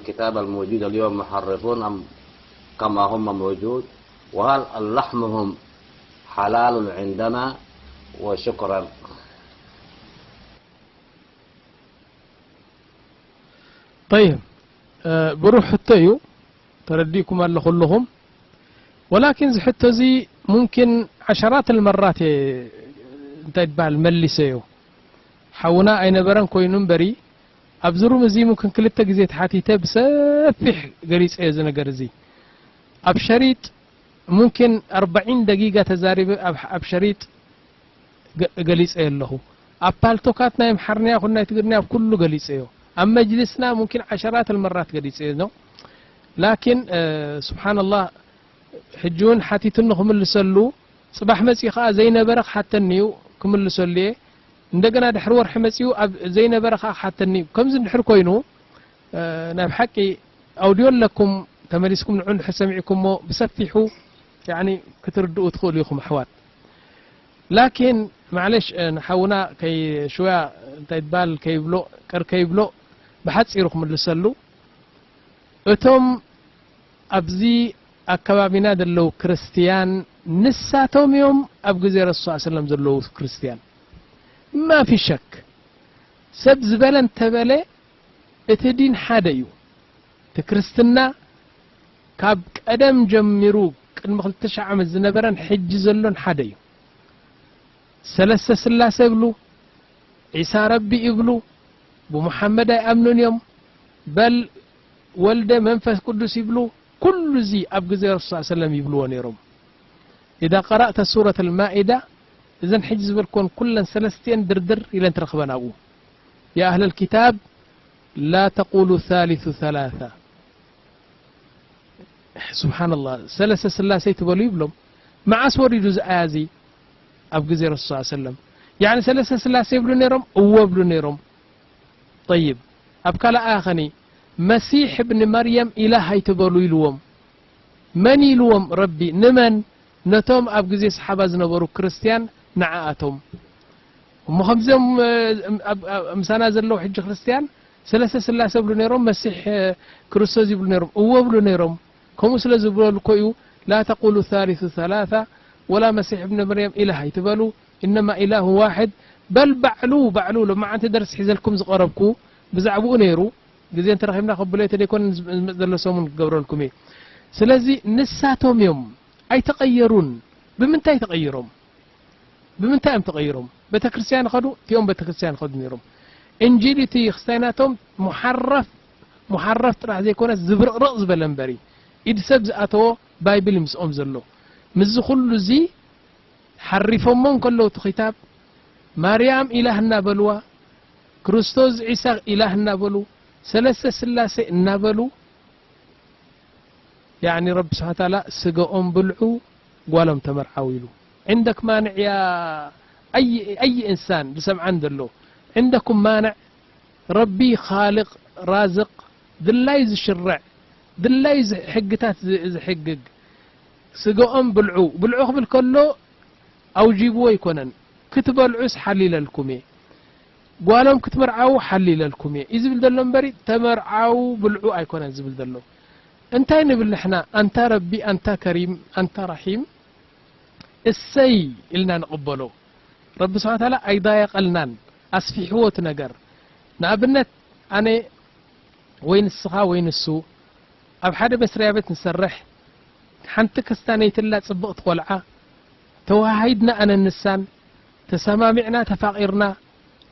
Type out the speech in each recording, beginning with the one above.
الكتاب الموجود اليوم محرفون أم كما هم موجود؟ وهل اللحمهم حلال عندنا؟ وشكرا. طيب، ብሩህ ሕቶ እዩ። ተረዲእኩም ኣሎ ኩልኹም። ወላኪን እዚ ሕቶ እዚ ሙምኪን ዓሸራት ልመራት እየ እንታይ ይበሃል መሊሰዮ። ሓውና ኣይነበረን ኮይኑ እምበሪ ኣብዚ ሩም እዚ ሙምኪን ክልተ ግዜ ተሓቲተ ብሰፊሕ ገሊጸዮ እዚ ነገር እዚ። ኣብ ሸሪጥ ሙምኪን ኣርባዒን ደቂቃ ተዛሪበ ኣብ፣ ኣብ ሸሪጥ ገ-፣ ገሊጸዮ ኣለኹ። ኣብ ፓልቶካት ናይ ኣምሓርኛ ይኹን ናይ ትግርኛ ኣብ ኩሉ ገሊጸዮ። ኣብ መጅልስና ሙምኪን ዓሸራት ልመራት ገሊጸዮ ነው። ላኪን ስብሓንላህ ሕጂ እውን ሓቲቱኒ ክምልሰሉ፣ ጽባሕ መጺኡ ከኣ ዘይነበረ ክሓተኒ እዩ ክምልሰሉ እየ። እንደገና ድሕሪ ወርሒ መጺኡ ኣብ ዘይነበረ ከኣ ክሓተኒ እዩ። ከምዚ እንድሕር ኮይኑ ናይ ብሓቂ ኣውድዮ ኣለኩም፣ ተመሊስኩም ንዑ እንድሕር ሰሚዕኩሞ ብሰፊሑ ያኒ ክትርድኡ ትኽእሉ ኢኹም ኣሕዋት። ላኪን ማዕለሽ ንሓውና ከይ ሽውያ እንታይ ይባል ከይብሎ ቅር ከይብሎ ብሓጺሩ ክምልሰሉ፣ እቶም ኣብዚ ኣከባቢና ዘለዉ ክርስትያን ንሳቶም እዮም ኣብ ግዜ ረሱል ሰለም ዘለዉ ክርስትያን። ማፊ ሸክ። ሰብ ዝበለ እንተበለ እቲ ዲን ሓደ እዩ። እቲ ክርስትና ካብ ቀደም ጀሚሩ ቅድሚ ክልተ ሽሕ ዓመት ዝነበረን ሕጂ ዘሎን ሓደ እዩ። ሰለስተ ስላሴ ይብሉ፣ ዒሳ ረቢ ይብሉ፣ ብሙሓመድ ኣይኣምኑን እዮም፣ በል ወልደ መንፈስ ቅዱስ ይብሉ። ኩሉ እዚ ኣብ ግዜ ረሱል ሰለም ይብልዎ ነይሮም። إذا قرأت سورة المائدة እዘን ሕጂ ዝበልክወን ኩለን ሰለስቲኤን ድርድር ኢለን ትረኽበን ኣብኡ። يا أهل الكتاب لا تقولوا ثالث ثلاثة. ስብሓንላህ፣ ሰለስተ ስላሴ ትበሉ ይብሎም። መዓስ ወሪዱ እዚ ኣያ እዚ? ኣብ ግዜ ረሱል ሰለም። ያዕኒ ሰለስተ ስላሴ ይብሉ ነይሮም? እወ ይብሉ ነይሮም። ጠይብ፣ ኣብ ካልእ ኣያ ኸኒ መሲሕ እብኒ መርየም ኢላህ ኣይትበሉ ኢልዎም። መን ኢልዎም? ረቢ። ንመን? ነቶም ኣብ ግዜ ሰሓባ ዝነበሩ ክርስትያን ንዓኣቶም። እሞ ከምዚኦም፣ እ፣ ኣብ፣ ኣብ፣ ምሳና ዘለዉ ሕጂ ክርስትያን ሰለስተ ስላሴ ይብሉ ነይሮም፣ መሲሕ፣ እ፣ ክርስቶስ ይብሉ ነይሮም። እወ ይብሉ ነይሮም። ከምኡ ስለ ዝብለሉ እኮ እዩ፣ لا تقولوا ثالث ثلاثة ولا مسيح ابن مريم إله ኣይትበሉ፣ إنما إله واحد، በል ባዕሉ፣ ባዕሉ ሎማዓንቲ ደርሲ ሒዘልኩም ዝቐረብኩ ብዛዕባኡ ነይሩ። ግዜ እንተረኺብና ከብሎ እየ፣ ተደይኮን ዝመጽእ ዘሎ ሰሙን ክገብረልኩም እየ። ስለዚ ንሳቶም እዮም፣ ኣይተቐየሩን። ብምንታይ ተቐይሮም? ብምንታይ እዮም ተቐይሮም? ቤተክርስትያን ይኸዱ፣ እቲኦም ቤተክርስትያን ይኸዱ ነይሮም። እንጂል እቲ ክስታይ ናቶም ሙሓረፍ፣ ሙሓረፍ ጥራሕ ዘይኮነስ ዝብርቕርቕ ዝበለ እምበሪ፣ ኢድ ሰብ ዝኣተዎ ባይብል ምስኦም ዘሎ። ምስዚ ኩሉ እዚ ሓሪፎሞ እንከለዉ እቲ ክታብ፣ ማርያም ኢላህ እናበልዋ፣ ክርስቶስ ዒሳ ኢላህ እናበሉ፣ ሰለስተ ስላሴ እናበሉ፣ ያዕኒ ረቢ ስብሓነ ወተዓላ ስጋኦም ብልዑ ጓሎም ተመርዓው ኢሉ። عندك مانع يا أي، أي إنسان ዝሰምዓን ዘሎ؟ عندكم مانع؟ ረቢ ኻልቕ ራዝቕ ድላዩ ዝሽርዕ ድላዩ ዝ-፣ ሕግታት ዝ-፣ ዝሕግግ ስጋኦም ብልዑ፣ ብልዑ ክብል ከሎ ኣውጂብዎ ኣይኮነን። ክትበልዑስ ሓሊለልኩም እየ፣ ጓሎም ክትምርዓዉ ሓሊለልኩም እየ እዩ ዝብል ዘሎ እምበሪ ተመርዓዉ ብልዑ ኣይኮነን ዝብል ዘሎ። እንታይ ንብል ንሕና? ኣንታ ረቢ፣ ኣንታ ከሪም፣ ኣንታ ራሒም እሰይ ኢልና ንቕበሎ። ረቢ ስብሓነ ወተዓላ ኣይዳየቐልናን፣ ኣስፊሕዎ እቲ ነገር። ንኣብነት ኣነ ወይ ንስኻ ወይ ንሱ ኣብ ሓደ መስርያ ቤት ንሰርሕ፣ ሓንቲ ክስታነይትላ ጽብቕቲ ቆልዓ፣ ተወሃሂድና ኣነን ንሳን፣ ተሰማሚዕና ተፋቒርና፣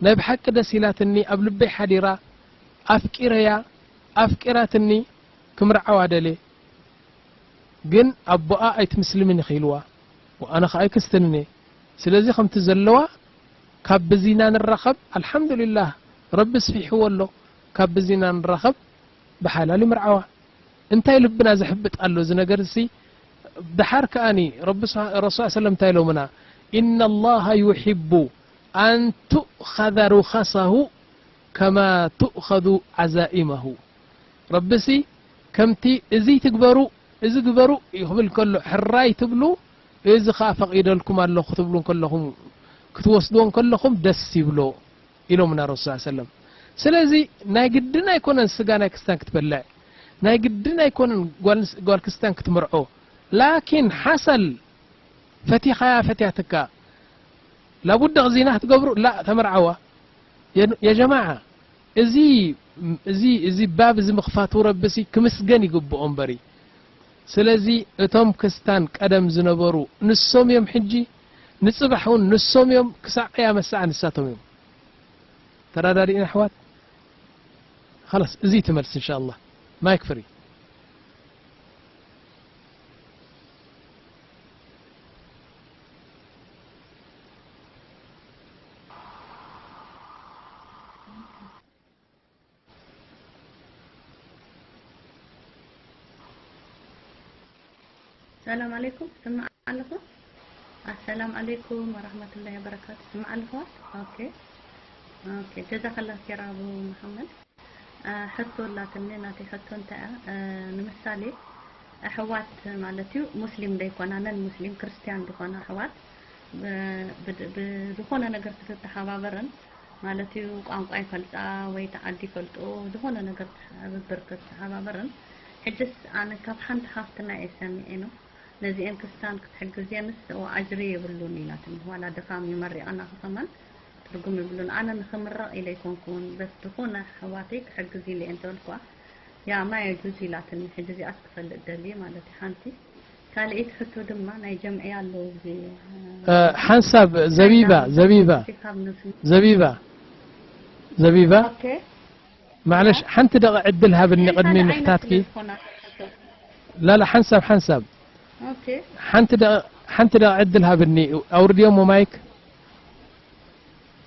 ናይ ብሓቂ ደስ ኢላትኒ ኣብ ልበይ ሓዲራ፣ ኣፍቂረያ፣ ኣፍቂራትኒ፣ ክምርዓዋ ደልየ። ግን ኣቦኣ ኣይትምስልምን ኢኺ ኢልዋ፣ ወኣነ ኸኣ ኣይክስትንን እየ። ስለዚ ከምቲ ዘለዋ ካብ ብዚና ንራኸብ፣ ኣልሓምዱሊላህ ረቢ ኣስፊሕዎ ኣሎ፣ ካብ ብዚና ንራኸብ ብሓላል ይምርዓዋ። እንታይ ልብና ዘሕብጥ ኣሎ እዚ ነገር እዚ። ደሓር ከኣኒ ረቢ ስ-፣ ረሱል ሰለም እንታይ ኢሎምና? إن الله يحب أن تؤخذ رخصه كما تؤخذ عزائمه። ረቢሲ ከምቲ እዚ ትግበሩ፣ እዚ ግበሩ ይኽብል ከሎ፣ ሕራይ ትብሉ፣ እዚ ኸኣ ፈቒደልኩም ኣለኹ ክትብሉ እንከለኹም፣ ክትወስድዎ እንከለኹም ደስ ይብሎ ኢሎምና ረሱል ሰለም። ስለዚ ናይ ግድን ኣይኮነን ስጋ ናይ ክርስትያን ክትበልዕ። ናይ ግድን ኣይኮነን ጓል ንስ-፣ ጓል ክርስትያን ክትምርዖ። ላኪን ሓሰል ፈቲኻያ ፈትያትካ ላቡድ ዚና ክትገብሩ ላ ተመርዓዋ። የ-፣ የ ጀማዓ፣ እዚ፣ እዚ፣ እዚ ባብ እዚ ምኽፋቱ ረቢ ሲ ክምስገን ይግብኦ እምበሪ። ስለዚ እቶም ክስታን ቀደም ዝነበሩ ንሶም እዮም ሕጂ፣ ንጽባሕ እውን ንሶም እዮም፣ ክሳዕ ቅያመት ሰዓ ንሳቶም እዮም። ተረዳዲእና ኣሕዋት? ኸላስ፣ እዚ ትመልስ እንሻኣላህ። ማይክ ፍሪ። ሰላም ዓለይኩም፣ ስማዕ ኣለኹ? ኣሰላም ዓለይኩም ወራህመቱላሂ ወበረካቱ። ስማዕ ኣለኹ? ኦኬ። ኦኬ። ጀዛከላህ ኸይር ኣቡ መሐመድ። አ፣ ሕቶ ኣላትኒ፣ ናተይ ሕቶ እንታይ እያ? አ፣ ንምሳሌ ኣሕዋት ማለት እዩ፣ ሙስሊም ዘይኮና፣ ነን ሙስሊም ክርስቲያን ዝኾና ኣሕዋት ብ-፣ ብ-፣ ብዝኾነ ነገር ትተሓባበረን ማለት እዩ፣ ቋንቋ ይፈልጣ ወይ እቲ ዓዲ ይፈልጦ፣ ዝኾነ ነገር ትሕብብር ትተሓባበረን። ሕጅስ ኣነ ካብ ሓንቲ ሃፍትና እየ ሰሚዐ ነው፣ ነዚኤን ክስታን ክትሕግዝየንስ ዋ ኣጅሪ የብሉን ኢላትኒ። ዋላ ድኻም እዩ መሪቐና ክኸማን ትርጉም የብሉን። ኣነ ንኽምረቕ ኢለ ኣይኮንኩን፣ በስ ዝኾነ ኣሕዋተይ ክሕግዝ ኢለ እየ እንተበልኩዋ፣ ያ ማ የጁዝ ኢላትኒ። ሕጂ እዚኣስ ክፈልጥ ደልየ ማለት እዩ። ሓንቲ ካልኣይቲ ሕቶ ድማ ናይ ጀምዕያ ኣለዉ እዚ እ፣ ሓንሳብ ዘቢባ፣ ዘቢባ፣ ዘቢባ፣ ዘቢባ፣ ኦኬ ማዕለሽ ሓንቲ ደቂ ዕድል ሃብኒ ቅድሚ ምሕታትኪ። ላላ ሓንሳብ ሓንሳብ ሓንቲ ደቂ ሓንቲ ደቂ ዕድል ሃብኒ። ኣውርድዮሞ ማይክ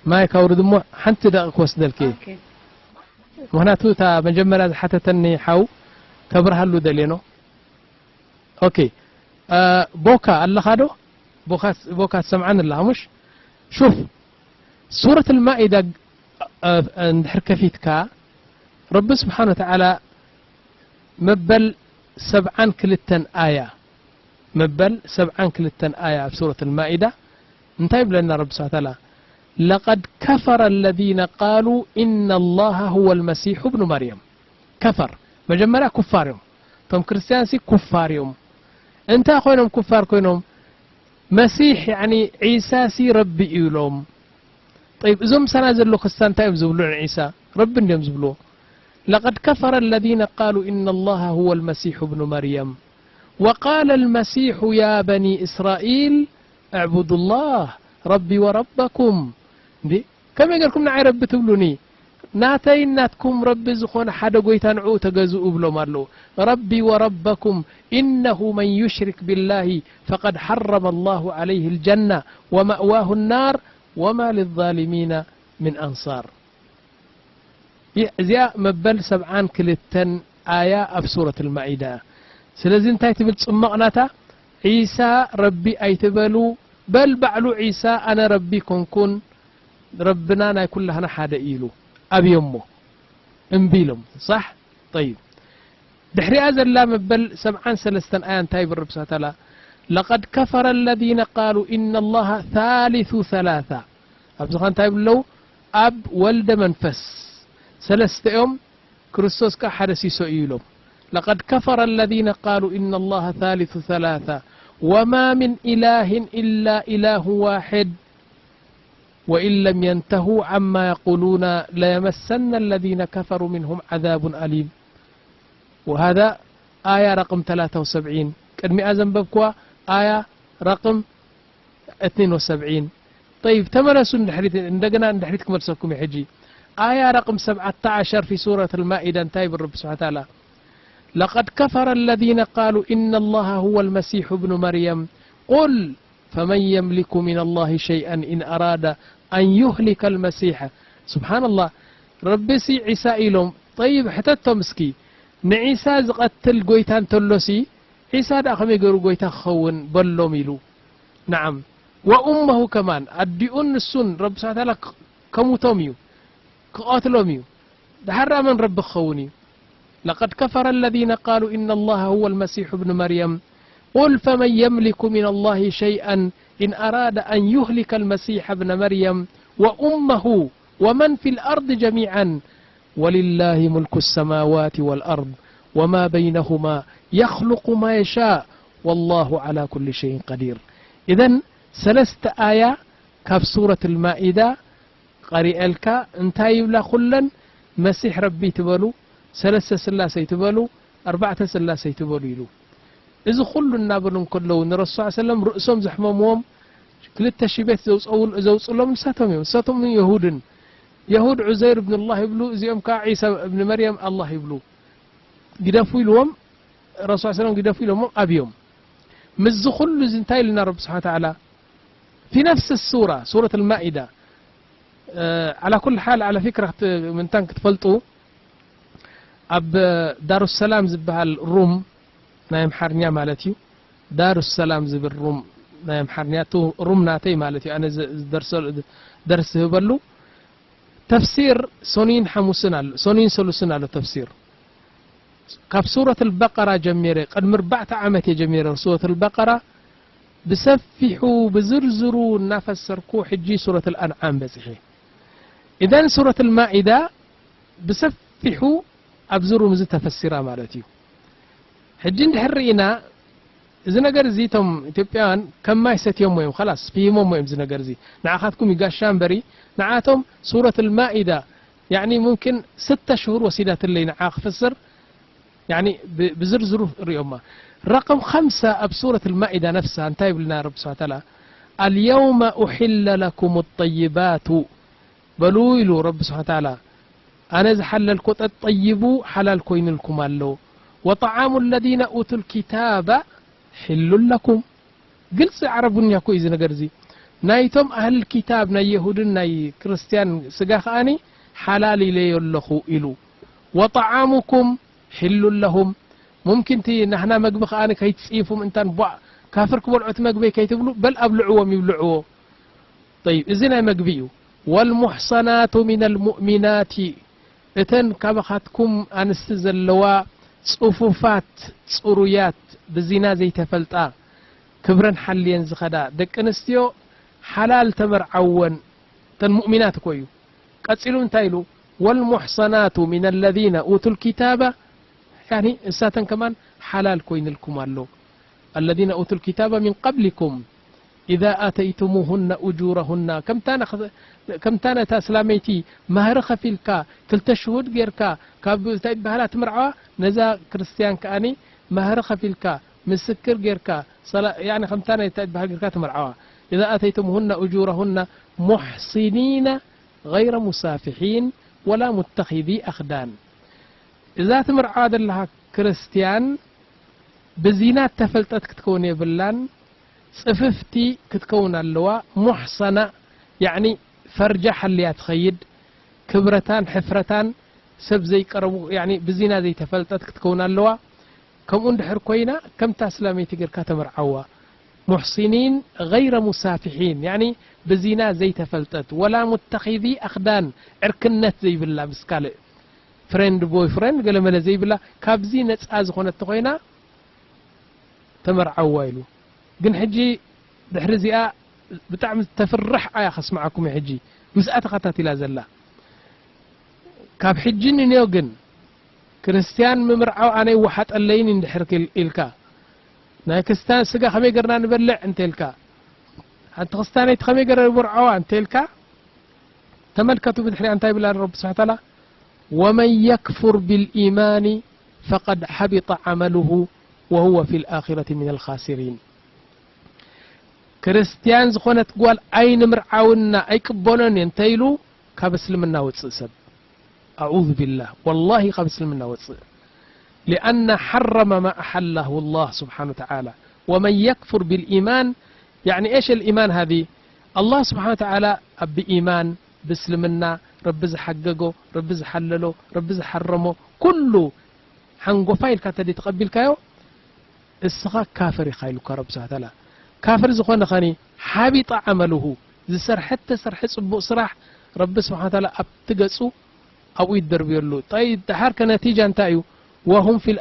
ማይክ ኣውርድሞ ሓንቲ ደቂ ክወስደልኪ። ምክንያቱ እታ መጀመርያ ዝሓተተኒ ሓው ከብርሃሉ ደልየ ነው። ኦኬ። አ፣ ቦካ ኣለኻ ዶ? ቦካ፣ ቦካ ትሰምዓኒ ኣለኻ ምሽ? ሹፍ፣ ሱረት ኣልማኢዳ፣ አ፣ አ፣ እንድሕር ከፊትካ፣ ረቢ ስብሓን ወተዓላ መበል ሰብዓን ክልተን ኣያ፣ መበል ሰብዓን ክልተን ኣያ ኣብ ሱረት ኣልማኢዳ እንታይ ይብለና ረቢ ስብሓን ወተዓላ? ለቀድ ከፈረ ለዚነ ቃሉ ኢነ ላሃ ሁወ ልመሲሑ ብኑ መርየም። ከፈር፣ መጀመርያ ኩፋር እዮም። እቶም ክርስትያን ሲ ኩፋር እዮም። እንታይ ኮይኖም ኩፋር ኮይኖም? መሲሕ፣ ያዕኒ ዒሳ ሲ ረቢ እዩ ኢሎም። ጠይብ፣ እዞም ምሳና ዘለዉ ክርስትያን እንታይ እዮም ዝብሉ ንዒሳ? ረቢ እንድዮም ዝብልዎ። ለቀድ ከፈረ ለዚነ ቃሉ ኢነ ላሃ ሁወ ልመሲሑ ብኑ መርየም ወቃለ ልመሲሑ ያ በኒ እስራኢል እዕቡዱ ላህ ረቢ ወረበኩም። እንዴ፣ ከመይ ጌርኩም ንዓይ ረቢ ትብሉኒ? ናተይን ናትኩም ረቢ ዝኾነ ሓደ ጎይታ ንዕኡ ተገዝኡ እብሎም ኣለዉ። ረቢ ወረበኩም ኢነሁ መን ዩሽሪክ ቢላሂ ፈቀድ ሐረመ ላሁ ዐለይሂ ልጀና ወመእዋሁ ናር ወማ ሊዛሊሚና ምን አንሳር። ይህ፣ እዚኣ መበል ሰብዓን ክልተን ኣያ ኣብ ሱረት ኣልማኢዳ። ስለዚ እንታይ ትብል ጽመቕ ናታ? ዒሳ ረቢ ኣይትበሉ፣ በል ባዕሉ ዒሳ ኣነ ረቢ ኮንኩን፣ ረብና ናይ ኩላህና ሓደ እዩ ኢሉ ኣብዮሞ። እምቢ ኢሎም። ሳሕ? ጠይብ። ድሕሪኣ ዘላ መበል ሰብዓን ሰለስተን ኣያ እንታይ ይብል ረቢ ስብሓነ ወተዓላ? ለቀድ ከፈረ ለዚነ ቃሉ ኢነ ላሃ ሳሊሱ ሰላሳ። ኣብዚ ኸ እንታይ ይብሉ ኣለዉ? ኣብ፣ ወልደ፣ መንፈስ ሰለስተ እዮም፣ ክርስቶስ ከኣ ሓደ ሲሶ እዩ ኢሎም። ለቀድ ከፈረ ለዚነ ቃሉ ኢነ ላሃ ሳሊሱ ሰላሳ ወማ ምን ኢላህን ኢላ ኢላሁ ዋሕድ ወኢን ለም የንተሁ ዓማ የቁሉና ለየመሰና ለዚነ ከፈሩ ሚንሁም ዓዛቡን ኣሊም። ወሃዛ ኣያ ረቅም ተላታ ወሰብዒን፣ ቅድሚኣ ዘንበብክዋ ኣያ ረቅም እትኒን ወሰብዒን። ጠይብ፣ ተመለሱ እንድሕሪት፣ እንደገና እንድሕሪት ክመልሰኩም እየ ሕጂ። ኣያ ረቅም ሰብዓተ ዓሸር ፊ ሱረት ኣልማኢዳ እንታይ ይብል ረቢ ስብሓነ ወተዓላ? ለቀድ ከፈረ ለዚነ ቃሉ ኢነ ላሃ ሁወ ልመሲሑ ብኑ መርየም ቁል ፈመን የምሊኩ ሚን ላሂ ሸይኣን ኢን ኣራደ ኣን ዩህሊከ ልመሲሐ። ስብሓንላህ፣ ረቢሲ ዒሳ ኢሎም። ጠይብ፣ ሕተቶም እስኪ፣ ንዒሳ ዝቐትል ጎይታ እንተሎሲ፣ ዒሳ ደኣ ከመይ ገይሩ ጎይታ ክኸውን በሎም ኢሉ። ነዓም፣ ወኡመሁ ከማን፣ ኣዲኡን ንሱን ረቢ ስብሓነ ወተዓላ ከሙቶም እዩ፣ ክቐትሎም እዩ። ደሓር ደኣ መን ረቢ ክኸውን እዩ? ለቀድ ከፈረ ለዚነ ቃሉ ኢነ ላሃ ሁወ ልመሲሑ ብኑ መርየም ቁል ፈመን የምሊኩ ሚን ላሂ ሸይኣን ኢን ኣራደ ኣን ዩህሊከ ልመሲሐ ብነ መርየም ወኡመሁ ወመን ፊ ልኣርድ ጀሚዓን ወሊላሂ ሙልኩ ሰማዋት ወልኣርድ وما بينهما يخلق ما يشاء والله على كل شيء قدير. إذن ሰለስተ ኣያ ካብ ሱረት ልማኢዳ ቀሪኤልካ እንታይ ይብላ ኩለን? መሲሕ ረቢ ትበሉ፣ ሰለስተ ስላሰ ይትበሉ፣ ኣርባዕተ ስላሰ ይትበሉ ኢሉ። እዚ ኩሉ እናበሉ እንከለዉ ንረሱል ሰለም ርእሶም ዘሕመምዎም ክልተ ሺህ ቤት ዘውፀውል-፣ ዘውፅሎም ንሳቶም እዮም። ንሳቶም የሁድን የሁድ ዑዘይር እብንላህ ይብሉ፣ እዚኦም ከዓ ዒሳ እብኒ መርየም ኣላህ ይብሉ። ግደፉ ኢልዎም፣ ረሱል ሰለም ግደፉ ኢሎሞም ኣብዮም። ምስዚ ኩሉ እዚ እንታይ ኢልና ረቢ ስብሓን ተዓላ ፊ ነፍስ ሱራ ሱረት ልማኢዳ ዓላ ኩል ሓል ዓላ ፊክራ ምንታን ክትፈልጡ ኣብ ዳሩሰላም ዝበሃል ሩም ናይ ኣምሓርኛ ማለት እዩ። ዳሩሰላም ዝብል ሩም ናይ ኣምሓርኛ ቱ ሩም ናተይ ማለት እዩ። ኣነ ደርሲ ዝህበሉ ተፍሲር ሶኒን ሓሙስን ኣሎ፣ ሶኒን ሰሉስን ኣሎ ተፍሲር። ካብ ሱረት ኣልበቀራ ጀሚረ ቅድሚ ኣርባዕተ ዓመት እየ ጀሚረ ሱረት ኣልበቀራ ብሰፊሑ ብዝርዝሩ እናፈሰርኩ ሕጂ ሱረት ኣልኣንዓም በፂሐ። ኢዘን ሱረት ኣልማኢዳ ብሰፊሑ ኣብዚ ሩም እዚ ተፈሲራ ማለት እዩ። ሕጂ እንድሕር ርኢና እዚ ነገር እዚ እቶም ኢትዮጵያውያን ከም ማይ ሰትዮሞ እዮም፣ ኸላስ ስፒሂሞሞ እዮም። እዚ ነገር እዚ ንዓኻትኩም ይጋሻ እምበሪ ንዓቶም ሱረት ኣልማኢዳ ያዕኒ ሙምኪን ስተ ሽሁር ወሲዳትለይ ንዓ ክፍስር ያዕኒ ብ-፣ ብዝርዝሩ ሪኦማ። ረቅም ኸምሳ ኣብ ሱረት ኣልማኢዳ ነፍሳ እንታይ ይብልና ረቢ ስብሓን ተዓላ? ኣልየውመ ኡሒለ ለኩም ጠይባቱ በሉ ኢሉ ረቢ ስብሓን ተዓላ። ኣነ ዝሓለልኮ ጠጠይቡ ሓላል ኮይኑልኩም ኣሎ። ወጠዓሙ ለዚነ ኡቱ ልኪታባ ሕሉን ለኩም። ግልፂ ዓረቡኛ እኮ እዩ እዚ ነገር እዚ። ናይቶም ኣህል ኪታብ ናይ የሁድን ናይ ክርስትያን ስጋ ከኣኒ ሓላል ኢለዮ ኣለኹ ኢሉ። ወጠዓሙኩም ሕሉን ለሁም። ሙምኪን እቲ ናህና መግቢ ከኣኒ ከይትፅይፉ ምእንታን ቧእ ካፍር ክበልዖ እቲ መግበይ ከይትብሉ በል ኣብልዕዎም ይብልዕዎ። ጠይብ፣ እዚ ናይ መግቢ እዩ። ወልሙሕሰናቱ ሚነል ሙእሚናቲ፣ እተን ካባኻትኩም ኣንስቲ ዘለዋ ጽፉፋት ጽሩያት ብዚና ዘይተፈልጣ ክብረን ሓልየን ዝኸዳ ደቂ ኣንስትዮ ሓላል ተመርዓወን። እተን ሙእሚናት እኮ እዩ። ቀጺሉ እንታይ ኢሉ? ወልሙሕሰናቱ ሚነ ለዚነ ኡቱ ልኪታበ፣ ያኒ እሳተን ከማን ሓላል ኮይንልኩም ኣሎ። الذين أوتوا الكتاب من قبلكم إذا آتيتموهن أجورهن። ከምታ ነኽ-፣ ከምታ ነታ እስላመይቲ ማህሪ ኸፊልካ፣ ክልተ ሽሁድ ጌርካ፣ ካብ እንታይ ይበሃላ ትምርዓዋ፣ ነዛ ክርስትያን ከኣኒ ማህሪ ኸፊልካ፣ ምስክር ጌርካ፣ ሰላ-፣ ያኒ ከምታ ናይ እንታይ ይበሃል ጌርካ ትምርዓዋ። إذا آتيتموهن أجورهن محصنين غير مسافحين ولا متخذي أخدان። እዛ ትምርዓዋ ዘለኻ ክርስትያን ብዚና እተፈልጠት ክትከውን የብላን፣ ጽፍፍቲ ክትከውን ኣለዋ። ሙሕሰና፣ ያዕኒ ፈርጃ ሓልያ ትኸይድ፣ ክብረታን ሕፍረታን ሰብ ዘይቀረቡ፣ ያዕኒ ብዚና ዘይተፈልጠት ክትከውን ኣለዋ። ከምኡ እንድሕር ኮይና፣ ከምታ እስላመይቲ ጌርካ ተመርዓዋ። ሙሕሲኒን ገይረ ሙሳፊሒን፣ ያዕኒ ብዚና ዘይተፈልጠት፣ ወላ ሙተኺዚ ኣኽዳን፣ ዕርክነት ዘይብላ ምስ ካልእ ፍሬንድ ቦይ ፍሬንድ ገለመለ ዘይብላ፣ ካብዚ ነጻ ዝኾነት ተኾይና ተመርዓዋ ኢሉ። ግን ሕጂ ድሕሪ እዚኣ ብጣዕሚ ተፍርሕ ኣያ ከስምዓኩም እየ። ሕጂ ምስኣ ተኸታቲላ ዘላ። ካብ ሕጂ ንንዮ ግን ክርስትያን ምምርዓው ኣነ ይወሓጠለይን እንድሕር ክል-፣ ኢልካ፣ ናይ ክርስትያን ስጋ ከመይ ገርና ንበልዕ እንተ ኢልካ፣ ሓንቲ ክርስትያነይቲ ከመይ ገረ ይቦርዓዋ እንተ ኢልካ፣ ተመልከቱ ብድሕሪኣ እንታይ ይብላ ረቢ ስብሓነ ወተዓላ፣ "ወመን የክፉር ቢልኢማኒ ፈቀድ ሓቢጠ ዓመሉሁ ወሁወ ፊል ኣኺረቲ ሚነል ኻሲሪን።" ክርስትያን ዝኾነት ጓል ኣይንምርዓውና ኣይቅበሎን እየ እንተ ኢሉ ካብ እስልምና ወፅእ ሰብ። ኣዑዙ ቢላህ፣ ወላሂ ካብ እስልምና ወፅእ። ሊኣነ ሓረመ ማ ኣሓላሁ ላህ ስብሓነ ወተዓላ። ወመን የክፉር ቢልኢማን፣ ያዕኒ ኤሽ ልኢማን ሃዚ? ኣላህ ስብሓነ ወተዓላ ኣብ ብኢማን፣ ብእስልምና፣ ረቢ ዝሓገጎ፣ ረቢ ዝሓለሎ፣ ረቢ ዝሓረሞ፣ ኩሉ ሓንጎፋ ኢልካ እንተ ተቐቢልካዮ፣ እስኻ ካፍር ኢኻ ኢሉካ ረቢ ስብሓነ ወተዓላ። ካፍር ዝኾነ ኸኒ ሓቢጠ ዓመሉሁ፣ ዝሰርሐ ተሰርሐ ጽቡቕ ስራሕ ረቢ ስብሓነ ወተዓላ ኣብቲ ገጹ ኣብኡ ይደርብየሉ። ጠይብ፣ ደሓር ከ ነቲጃ እንታይ እዩ? ወሁም ፊል